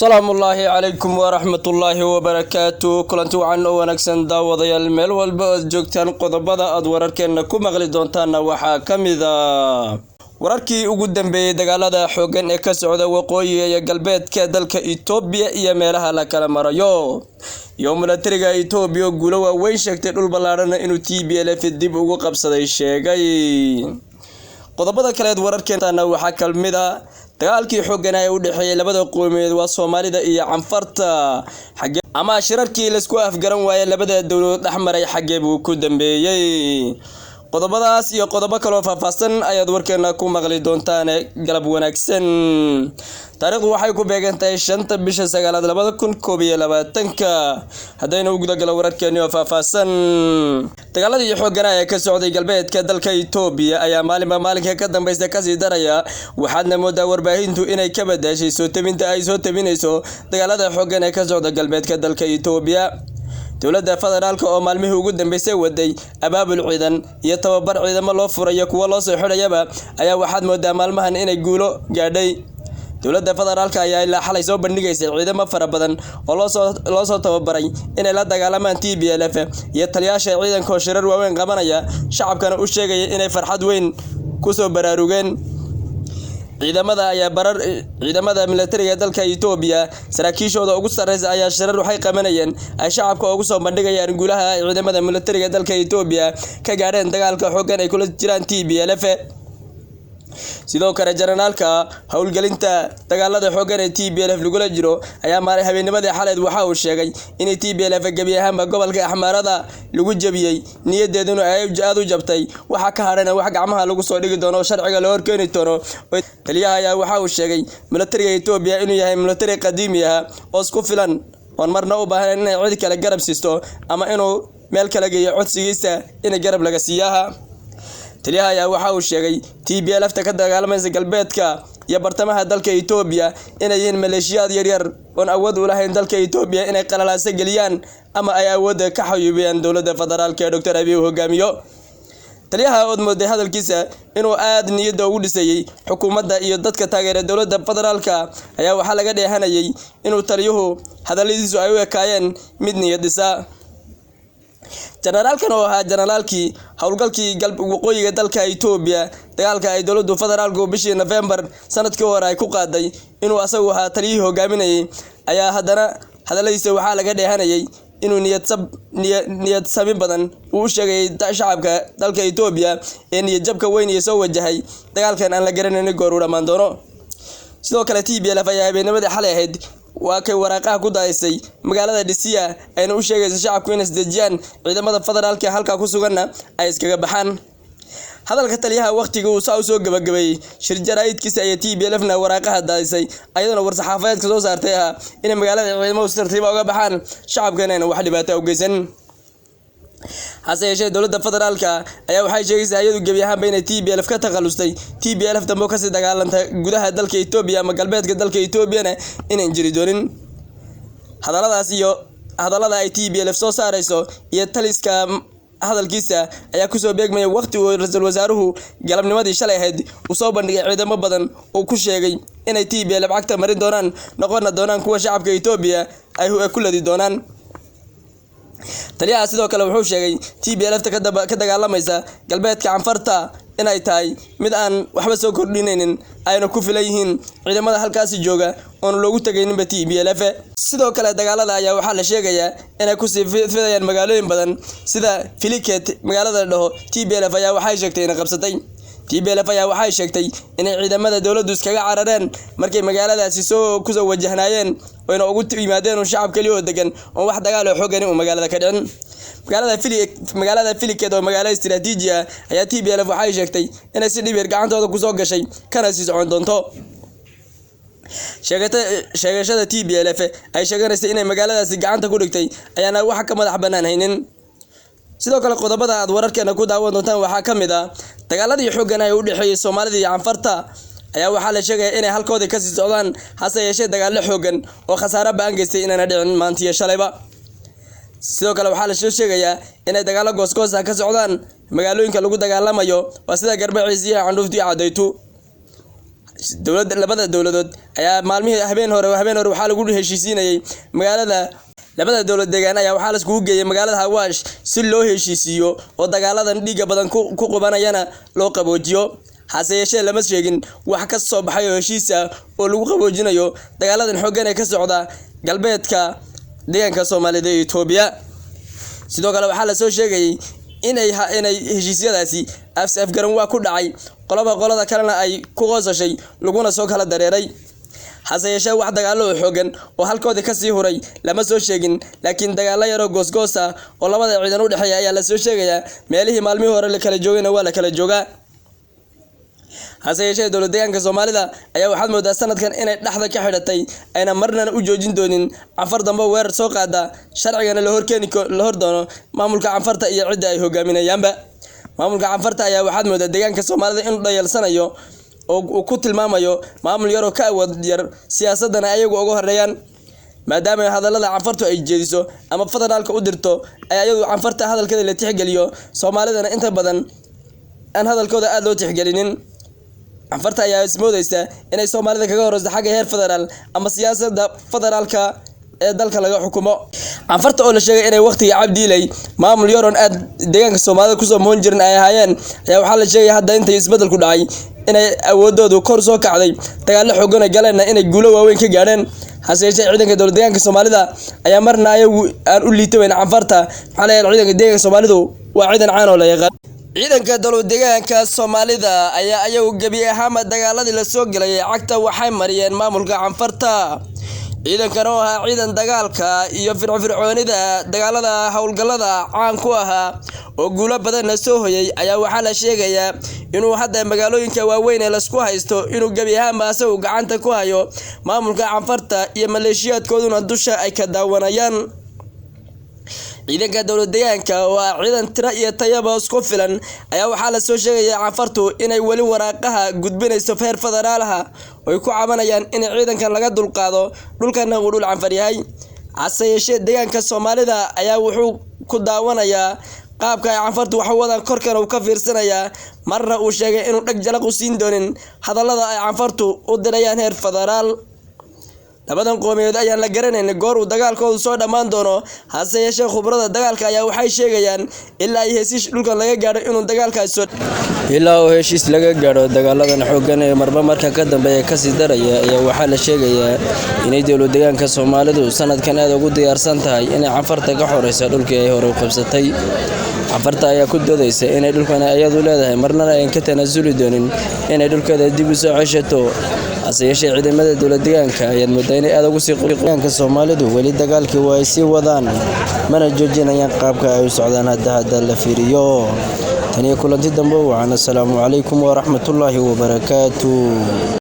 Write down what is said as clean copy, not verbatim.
Salaamullaahi calaykum waraxmatullaahi wabarakaatu. Kulanti wacan oo wanaagsan, daawadayaal, meel walba ood joogtaan. Qodobada aad wararkeenna ku maqli doontaanna waxaa ka mid a wararkii ugu dambeeyey dagaalada xooggan ee ka socda waqooyiga iyo galbeedka dalka Itoobiya iyo meelaha la kala marayo, iyo milatariga Itoobiya oo guulo waaweyn sheegtay, dhul ballaadhana inuu TPLF dib ugu qabsaday sheegay. Qodobada kaleed wararkeena waxaa ka mid a dagaalkii xoogganaa ee u dhexeeyay labada qowmiyadeed, waa Soomaalida iyo Canfarta, ama shirarkii laisku afgaran waayay labada dowladood dhexmaray, xaggee buu ku dambeeyey? Qodobadaas iyo qodobo kaloo faahfaahsan ayaad warkeena ku maqli doontaan. Galab wanaagsan. Taariikhdu waxay ku beegan tahay 5-ta bisha 9aad 2021-ka. Haddaynu u gudagalo wararkeeni oo faahfaahsan, dagaaladii xoogganaa ee ka socday galbeedka dalka Itoobiya ayaa maalinba maalinka ka dambeysa kasii daraya. Waxaadna moodaa warbaahintu inay ka badaashay soo tabinta ay soo tabinayso dagaalada xooggan ee ka socda galbeedka dalka Itoobiya. Dowladda federaalka oo maalmihii ugu dambeysay waday abaabul ciidan iyo tababar ciidamo loo furayo, kuwa loo soo xidhayaba, ayaa waxaad moodaa maalmahan inay guulo gaadhay. Dowladda federaalka ayaa ilaa xalay soo bandhigaysay ciidamo fara badan oo loosoo tababaray inay la dagaalamaan TPLF, iyo taliyaasha ciidanka oo shirar waaweyn qabanaya, shacabkana u sheegaya inay farxad weyn kusoo baraarugeen. Ciidamada ayaa barar ciidamada militariga dalka Itoobiya saraakiishooda ugu sarreysa ayaa shirar waxay qabanayeen ay shacabka ugu soo bandhigayaan guulaha ay ciidamada militariga dalka Itoobiya ka gaadheen dagaalka xooggan ay kula jiraan TPLF. Sidoo kale, janaraalka howlgelinta dagaalada xooggan ee TPLF lagula jiro ayaa maalin habeennimadii xaleed waxa uu sheegay inay TPLF gebi ahaanba gobolka Axmaarada lagu jabiyey, niyadeeduna ay aada u jabtay, waxa ka hadhana wax gacmaha lagu soo dhigi doono oo sharciga loo horkeeni doono. Taliyaha ayaa waxa uu sheegay militariga Itoobiya inuu yahay militari qadiimi ah oo isku filan, oon marna u baahnayn inay cid kale garab siisto ama inuu meel kala geeyo codsigiisa inay garab laga siiyaha. Taliyaha ayaa waxa uu sheegay TPLF-ta ka dagaalamaysa galbeedka iyo bartamaha dalka Itoobiya inay yihiin maleeshiyaad yaryar oon awood u lahayn dalka Itoobiya inay qalalaaso geliyaan ama ay awoodda ka xayuubiyaan dowladda federaalka ee Doctor Abiy uu hogaamiyo. Taliyaha ood mooday hadalkiisa inuu aada niyadda ugu dhisayey xukuumadda iyo dadka taageera dowladda federaalka ayaa waxaa laga dheehanayay inuu taliyuhu hadalladiisu ay u ekaayeen mid niyad dhisa. Janaraalkan oo ahaa janaraalkii howlgalkii waqooyiga dalka Itoobiya, dagaalka ay dowladdu federaalku bishii Nofembar sanadkii hore ay ku qaaday, inuu asagu ahaa taliyihii hogaaminayay, ayaa haddana hadalladiisa waxaa laga dheehanayay inuu niyad sami badan uu u sheegayay shacabka dalka Itoobiya ee niyad jabka weyn iyo soo wajahay dagaalkan aan la garanaynin goor uu dhammaan doono. Sidoo kale, TPLF ayaa habeennimadii xalay ahayd waa kay waraaqaha ku daadisay magaalada Dhisiya, ayna u sheegaysa shacabku inay isdejiyaan, ciidamada federaalka halkaa ku suganna ay iskaga baxaan. Hadalka taliyaha waqtigii uu saa usoo gabagabeeyey shir jaraa'idkiisa ayaa TPLF na waraaqaha daadisay, ayadoona war-saxaafadeedka soo saartay ah inay magaalada ciidamadu si tartiiba uga baxaan, shacabkana ayna wax dhibaato u geysan. Hase yeeshee, dowladda federaalka ayaa waxay sheegaysaa iyadu gebi ahaanba inay TPLF ka takhalustay, TPLF dambe oo kasii dagaalanta gudaha dalka Itoobiya ama galbeedka dalka Itoobiyana inayn jiri doonin. Hadalladaas iyo hadallada ay TPLF soo saarayso iyo taliska hadalkiisa ayaa kusoo beegmaya waqti uu ra-iisul wasaaruhu galabnimadii shalay ahayd uu soo bandhigay ciidamo badan uu ku sheegay inay TPLF cagta marin doonaan, noqona doonaan kuwa shacabka Itoobiya ay ku ladi doonaan. Taliyaha sidoo kale wuxuu sheegay TPLF-ta ka dagaalamaysa galbeedka Canfarta inay tahay mid aan waxba soo kordhinaynin, ayna ku filan yihiin ciidamada halkaasi jooga, oon loogu tegayninba TPLF. Sidoo kale, dagaalada ayaa waxaa la sheegayaa inay kusii fidayaan magaalooyin badan, sida Filiket magaalada la dhaho. TPLF ayaa waxay sheegtay inay qabsatay. TPLF ayaa waxay sheegtay inay ciidamada dowladdu iskaga carareen markay magaaladaasi soo kusoo wajahnaayeen, oyna ugu yimaadeen un shacab keliya oo degan, oon wax dagaal oo xoogani uu magaalada ka dhicin. Magaalada Filiket oo magaalo istiraatiiji ah ayaa TPLF waxay sheegtay inay si dhib yar gacantooda kusoo gashay, kana sii socon doonto. Sheegashada TPLF ay sheeganaysa inay magaaladaasi gacanta ku dhigtay ayaana wax ka madax bannaan haynin. Sidoo kale, qodobada aad wararkeena ku daawan doontaan waxaa ka mid ah dagaaladii xooggan ee u dhexeeyey Soomaalida iyo Canfarta ayaa waxaa la sheegaya inay halkoodii kasii socdaan, hase yeeshee dagaallo xooggan oo khasaare ba'an geystay inaana dhicin maanta iyo shalayba. Sidoo kale, waxaa la soo sheegayaa inay dagaallo goosgoos ah ka socdaan magaalooyinka lagu dagaalamayo, waa sida Garbaciis iyo Candhuuftu iyo Cadaytu. Dowladda labada dowladood ayaa maalmihii habeen hore waxaa lagu heshiisiinayay magaalada. Labada dowlad deegaan ayaa waxaa laiskugu geeyay magaalada Hawaash si loo heshiisiiyo oo dagaaladan dhiigga badan ku qubanayana loo qaboojiyo. Hase yeeshee lama sheegin wax ka soo baxay oo heshiis ah oo lagu qaboojinayo dagaaladan xooggan ee ka socda galbeedka deegaanka Soomaalida ee Itoobiya. Sidoo kale waxaa lasoo sheegayay inay heshiisyadaasi afgaran waa ku dhacay, qolaba qolada kalena ay ku qoosashay laguna soo kala dareeray. Hase yeeshee wax dagaallo oo xooggan oo halkoodii kasii huray lama soo sheegin, laakiin dagaallo yaroo goosgoos ah oo labada ciidan u dhexeeya ayaa lasoo sheegayaa. Meelihii maalmihii hore la kala joogayna waa la kala joogaa. Hase yeeshee dowlad deegaanka Soomaalida ayaa waxaad moodaa sanadkan inay dhexda ka xidhatay, ayna marnana u joojin doonin Canfar dambe weerar soo qaada, sharcigana la horkeeni la hor doono maamulka Canfarta iyo cidda ay hogaaminayaanba. Maamulka Canfarta ayaa waxaad moodaa deegaanka Soomaalida inuu dhayalsanayo oo uu ku tilmaamayo maamul yaroo ka awood yar, siyaasadana ayagu uga horeeyaan. Maadaama hadallada Canfartu ay jeediso ama federaalka u dirto ay ayadu Canfarta hadalkeeda la tixgeliyo, Soomaalidana inta badan aan hadalkooda aada loo tixgelinin. Canfarta ayaa ismoodeysa inay Soomaalida kaga horeyso xagga heer federaal ama siyaasadda federaalka ee dalka laga xukumo. Canfarta oo la sheegay inay waqtigii Cabdiilay maamul yaroon aad deegaanka Soomaalida kusoo moon jirin ay ahaayeen ayaa waxaa la sheegay hadda intay isbeddelku dhacay inay awoodoodu kor soo kacday, dagaallo xooggan ay galeenna inay guulo waaweyn ka gaadheen. Hase yeeshee ciidanka dowlad deegaanka Soomaalida ayaa marna ayagu aan u liitaweyn Canfarta, maxaa la yeelay ciidanka deegaanka Soomaalidu waa ciidan caan oo la yaqaan. Ciidanka dowlad deegaanka Soomaalida ayaa ayagu gebi ahaanba dagaaladii lasoo gelayay cagta waxay mariyeen maamulka Canfarta. Ciidankan oo ahaa ciidan dagaalka iyo firfircoonida dagaalada howlgallada caan ku ahaa oo guulo badanna soo hoyay ayaa waxaa la sheegayaa inuu hadda magaalooyinka waaweyn ee laisku haysto inuu gebi ahaanba asagu gacanta ku hayo maamulka Canfarta iyo maleeshiyaadkooduna dusha ay ka daawanayaan. Ciidanka dowlad deegaanka oo ah ciidan tiro iyo tayaba isku filan ayaa waxaa lasoo sheegayaa Canfartu inay weli waraaqaha gudbinayso heer federaalaha oo ay ku cabanayaan in ciidankan laga dulqaado, dhulkana uu dhul Canfar yahay. Hase yeeshee deegaanka Soomaalida ayaa wuxuu ku daawanayaa qaabka ay Canfartu wax u wadaan, korkana uu ka fiirsanayaa, marna uu sheegay inuu dhag jalaq u siin doonin hadallada ay Canfartu u dirayaan heer federaal. Labadan qoomiyadood ayaan la garanayn goor uu dagaalkoodu soo dhammaan doono. Hase yeeshee khubarada dagaalka ayaa waxay sheegayaan ilaa ay heshiis dhulkan laga gaadho inuu dagaalkaasi soo ilaa uu heshiis laga gaadho dagaaladan xooggan ee marba marka ka dambeeya kasii daraya ayaa waxaa la sheegayaa inay dowlad deegaanka Soomaalidu sanadkan aad ugu diyaarsan tahay inay Canfarta ka xoreyso dhulkii ay hore u qabsatay. Canfarta ayaa ku doodeysa inay dhulkan iyadu leedahay, marnana ayan ka tanaasuli doonin inay dhulkeeda dib u soo ceshato. Hase yeeshee ciidamada dowlad deegaanka ayaad moodaa inay aad ugu sii deegaanka Soomaalidu weli dagaalkii waa ay sii wadaan, mana joojinayaan qaabka ay u socdaan hadda la fiiriyo. Tan iyo kulanti dambe, waxaan assalaamu calaykum waraxmatullaahi wabarakaatu.